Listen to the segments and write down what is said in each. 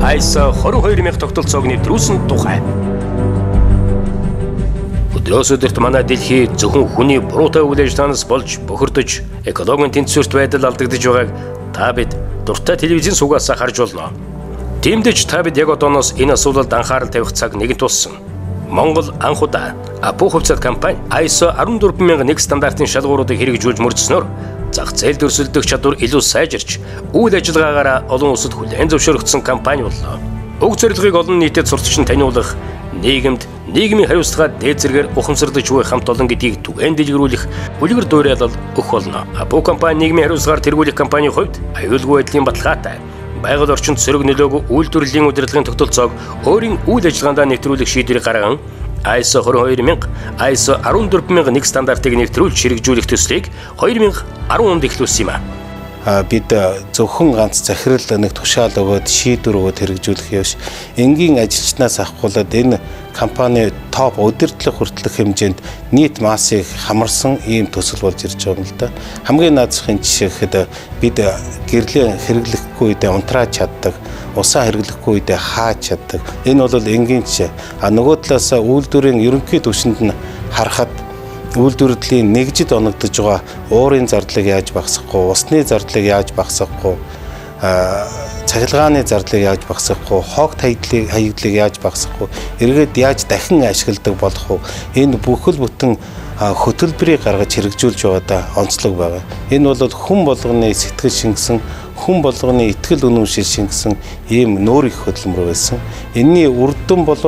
ISO 22000 тогтолцоог нэвтрүүлсэн тухай. Өдрөөс өдөрт манай дэлхий зөвхөн хүний буруутай үйл ажиллагаанаас болж бохирдож, экологийн тэнцвэрт байдал алдагдаж байгааг та бид дуртай телевизийн суугаас харж болно. Тэмдэж та бид яг одооноос энэ асуудалд анхаарал тавих цаг нэгэнт болсон. Монгол анх удаа АПУ хувьцаат компани ISO 14001 стандартын шалгууруудыг хэрэгжүүлж мөрдснөөр зах зээлд өрсөлдөх чадвар илүү сайжирч, үйл ажиллагаагаараа олон улсад хүлээн зөвшөөрөгдсөн компани боллоо. Уг зорилгыг олон нийтэд сурталчин таниулах, нийгэмд нийгмийн хариуцлага дээд зэргээр ухамсарлаж буй хамт олон гэдгийг түгээн дэлгэрүүлэх үлгэр дуурайлал өгөх болно. АПУ компани нийгмийн хариуцлагаар тэргүүлэх компанийн хувьд аюулгүй байдлын баталгаатай байгаль орчинд сөрөг нөлөөгөө үйлдвэрлэлийн удирдлагын тогтолцоог өөрийн үйл ажиллагаандаа нэвтрүүлэх шийдвэрийг гарган ISO 22000, ISO 14001 стандартыг нэвтрүүлж хэрэгжүүлэх төслийг 2010 онд эхлүүлсэн юм а. Бид зөвхөн ганц захирал нэг тушаал өгөөд шийдвэр өгөөд хэрэгжүүлэх юм биш. Энгийн ажилчнаас авахгүйд энэ компани топ удирдлага хүртэлх хэмжээнд нийт массыг хамарсан ийм төсөл болж ирж байгаа юм л да. Хамгийн наадсахын жишээ гэхэд бид гэрлээ хэрэглэхгүй үедээ унтрааж чаддаг, усаа хэрэглэхгүй үедээ хааж чаддаг. Энэ бол энгийн жишээ. А нөгөө талаас үйлдвэрийн ерөнхий түвшинд нь харахад үйлдвэрлэлийн нэгжид оногдож байгаа уурын зардлыг яаж багасгах вэ? Усны зардлыг яаж багасгах вэ? Цахилгааны зардлыг яаж багасгах вэ? Хог хаягдлыг яаж багасгах вэ? Эргээд яаж дахин ашигладаг болох вэ? Энэ бүхэл бүтэн хөтөлбөрийг гаргаж хэрэгжүүлж байгаадаа онцлог байгаа. Энэ бол хүн болгоны сэтгэл шингэсэн, хүн болгоны итгэл үнэмшил шингэсэн ийм нөр их хөдөлмөр байсан. Энэний үр дүн бол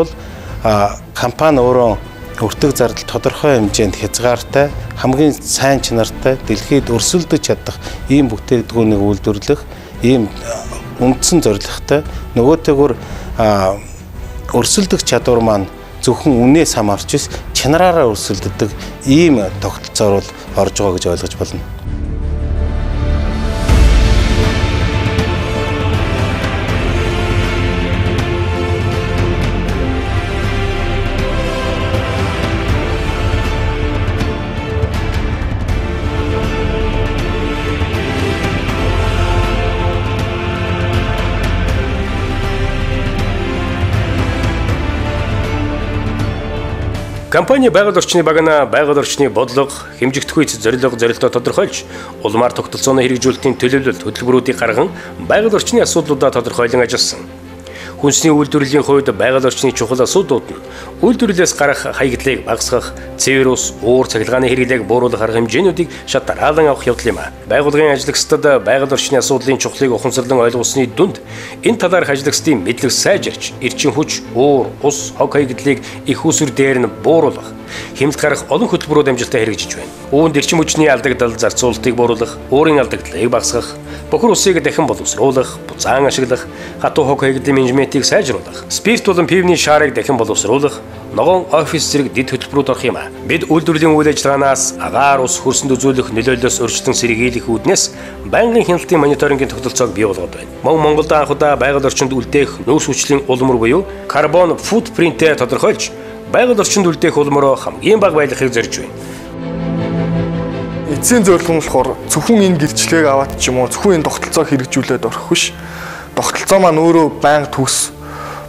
компани өөрөө өртөг зардал тодорхой хэмжээнд хязгаартай, хамгийн сайн чанартай, дэлхийд өрсөлдөж чадах ийм бүтээгдэхүүнийг үйлдвэрлэх ийм үндсэн зорилготой. Нөгөөтэйгүр өрсөлдөх чадвар маань зөвхөн үнээс хамаарч биш, чанараараа өрсөлддөг ийм тогтолцоор бол орж байгаа гэж ойлгож байна. Компани байгаль орчны багана байгаль орчны бодлого, хэмжигдэхүйц зорилго зорилтоо тодорхойлж, улмаар тогтолцооны хэрэгжүүлэлтийн төлөвлөлт хөтөлбөрүүдийг гарган байгаль орчны асуудлуудаа тодорхойлон ажилласан. Хүнсний үйлдвэрлэлийн хувьд байгаль орчны чухал асуудлууд нь үйлдвэрлэлээс гарах хаягдлыг багасгах, цэвэр ус, уур цахилгааны хэрэглээг бууруулах арга хэмжээнүүдийг шат дараалан авах явдал юм а. Байгууллагын ажиллагчдад байгаль орчны асуудлын чухлыг ухамсарлан ойлгосны дүнд энэ талаарх ажиллагчдын мэдлэг сайжирч, эрчим хүч, уур, ус, хог хаягдлыг их усүр дээр нь бууруулах, хэмнэлт гарах олон хөтөлбөрүүд амжилттай хэрэгжиж байна. Үүнд эрчим хүчний алдагдал зарцуулалтыг бууруулах, уурын алдагдлыг багасгах, бохир усыг дахин боловсруулах, буцаан ашиглах, хатуу хог хаягдлын менежментийг сайжруулах, спирт болон пивний шаарыг дахин боловсруулах, ногоон офис зэрэг дэд хөтөлбөрүүд орох юм а. Бид үйлдвэрлэлийн үйл ажиллагаанаас агаар ус хөрсөнд үзүүлэх нөлөөллөөс өрчтөн сэргийлэх үүднээс байнгын хяналтын мониторингийн тогтолцоог бий болгоод байна. Мөн Монголд анх удаа байгаль орчинд үлдээх нүүрс хүчлийн улмөр буюу карбон футпринтээ тодорхойлж байгаль орчинд үлдээх улмөрөө хамгийн бага байлгахыг зорж байна. Эцсийн зорилго нь болохоор зөвхөн энэ гэрчлэгийг аваад ч юм уу зөвхөн энэ тогтолцоог хэрэгжүүлээд орох биш. Тогтолцоо маань өөрөө байнга төгс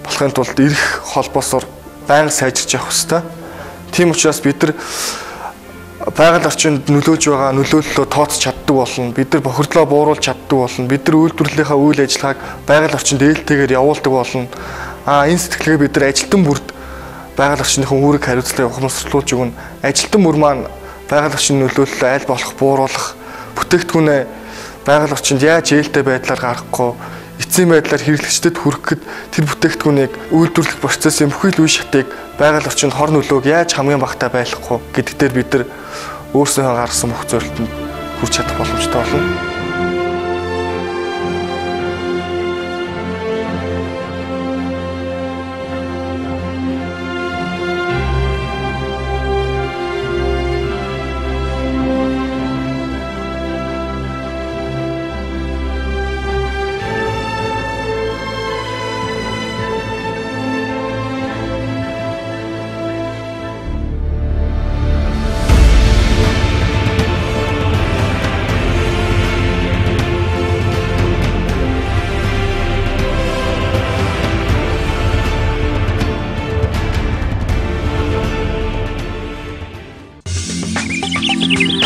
болохын тулд эрх холбоосоор байнга сайжирч явах ёстой. Тийм учраас бид нар байгаль орчинд нөлөөлж байгаа нөлөөллөө тооцож чаддаг болно. Бид нар бохирдлоо бууруулж чаддаг болно. Бид нар үйлдвэрлэлийнхаа үйл ажиллагааг байгаль орчинд ээлтэйгээр явуулдаг болно. Энэ сэтгэлгээ бид нар ажилтан бүрд байгаль орчныхон үүрэг хариуцлагыг ухамсарлуулж өгнө. Ажилтан бүр маань байгаль орчны нөлөөллөө аль болох бууруулах, бүтээгдэхүүнээ байгаль орчинд яаж ээлтэй байдлаар гаргахгүй, эцсийн байдлаар хэрэглэгчдэд хүрэхэд тэр бүтээгдэхүүнийг үйлдвэрлэх процессын бүхий л үе шатыг байгаль орчинд хор нөлөөг яаж хамгийн багатай байлгах вэ гэдэг дээр бид нар өөрсдийнхөө гаргасан бүх зорилтод хүрч чадах боломжтой болно.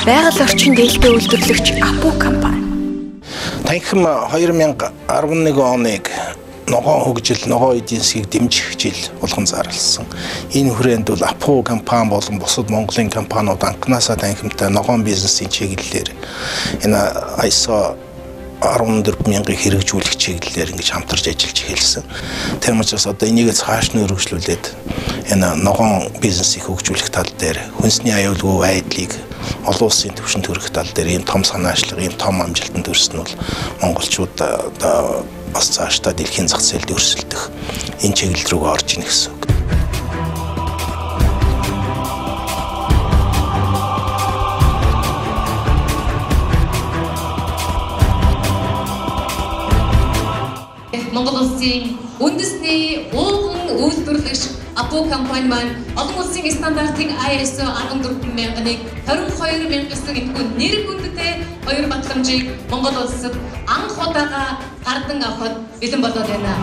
Байгаль орчин дээлтэй үйлдвэрлэгч Апу компани. Танхим 2011 оныг ногоон хөгжил, ногоон эдийн засгийг дэмжих жил болгон зарласан. Энэ хүрээнд бол Апу компани болон бусад Монголын компаниуд анхнаасаа танхимтай ногоон бизнесийн чиглэлээр энэ ISO 14000-ыг хэрэгжүүлэх чиглэлээр ингэж хамтарч ажиллаж эхэлсэн. Тэр учраас одоо энийг цааш нь өргөжлүүлээд энэ ногоон бизнесийг хөгжүүлэх тал дээр хүнсний аюулгүй байдлыг олон улсын түвшинд хүргэх тал дээр ийм том санаачлага, ийм том амжилтанд хүрсэн нь бол монголчууд одоо бас цаашдаа дэлхийн зах зээлд өрсөлдөх энэ чиглэл рүү орж ийнэ гэсэн үг. Монгол улсын үндэсний ууган үйлдвэрлэгч Апу компани маань олон улсын стандартын ISO 14001 22009 энэхүү нэр хүндтэй хоёр батламжийг Монгол улсад анх удаага гардан авахад бэлэн болоод байна.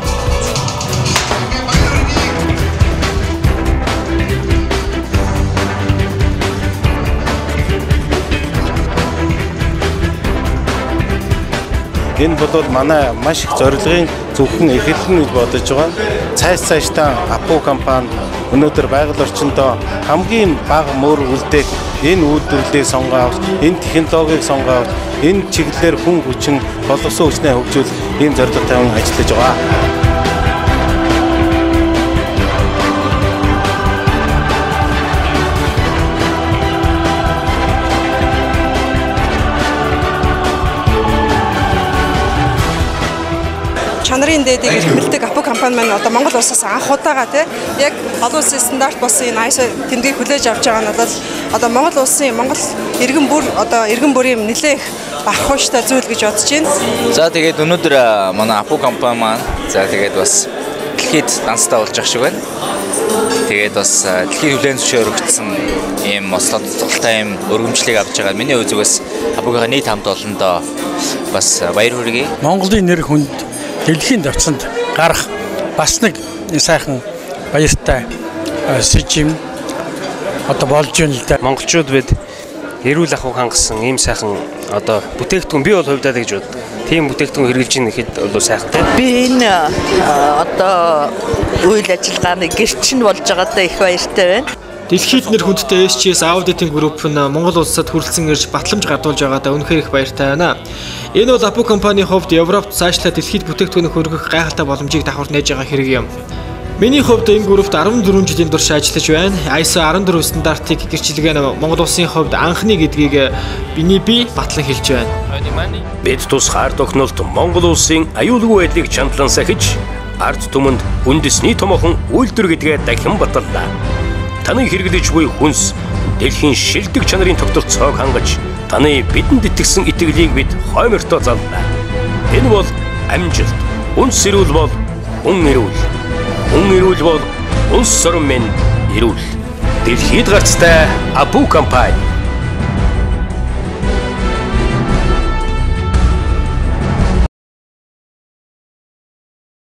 Энэ бол манай маш их зорилгын зөвхөн эхлэл нь гэж бодож байгаа. Цааш цаашдаа Апу компани өнөөдөр байгаль орчиндөө хамгийн бага мөр үлдээх энэ үйлдвэрлэлийг сонгоо авч, энэ технологиг сонгоо авч, энэ чиглэлээр хүн хүчин боловсон хүчнээ хөгжүүлэх ийм зорилго тавин ажиллаж байгаа. Чанарын дээдийг эрхэмлдэг Апу компани маань одоо Монгол улсаас анх удаага тий яг олон улсын стандарт болсон энэ ISO тэмдгийг хүлээж авч байгаа нь бол одоо Монгол улсын Монгол иргэн бүр одоо иргэн бүрийн нэлээх бахархууштай зүйл гэж бодож байна. За тэгээд өнөөдөр манай Апу компани маань за тэгээд бас дэлхийд данстай болж ах шиг байна. Тэгээд бас дэлхийн хүлээн зөвшөөрөгдсөн ийм ослолтой ийм өргөмжлийг авч байгаа. Миний зүгээс Апугийн нийт хамт олондоо бас баяр хүргэе. Монголын нэр хүнд дэлхийн давцанд гарах бас нэг сайхан баяртай сэжим одоо болж байна л да. Монголчууд бид эрүүл ахуйг хангасан ийм сайхан одоо бүтээгдэхүүн би бол хувьдаа гэж боддог. Тийм бүтээгдэхүүн хэрэглэж ийн гэхэд бол сайхан тийм. Би энэ одоо үйл ажиллагааны гэрчин болж байгаадаа их баяртай байна. Дэлхийд нэр хүндтэй SGS Auditing Group нь Монгол улсад хүрэлцэн ирж батламж гардуулж байгаадаа үнэхээр их баяртай байна. Энэ бол Апу компанийн хувьд Европт цаашлаа дэлхийд бүтээгдэхүүн хөргөх гайхалтай боломжийг давхар нээж байгаа хэрэг юм. Миний хувьд энэ группт 14 жилийн турш ажиллаж байна. ISO 14 стандартыг гэрчилгээ нь Монгол улсын хувьд анхны гэдгийг би батлан хэлж байна. Бид тусгаар тогтнолт Монгол улсын аюулгүй байдлыг чандлан сахиж, ард түмэнд үндэсний томоохон үйлдвэр гэдгээ дахин баталлаа. Таны хэрэглэж буй хүнс дэлхийн шилдэг чанарын тогтолцоог хангаж, таны бидэнд итгэсэн итгэлийг бид хоймортой заллаа. Энэ бол амжилт. Үнс эрүүл бол хүн эрүүл. Хүн эрүүл бол улс орон минь эрүүл. Дэлхийд гарцтай Апу компани.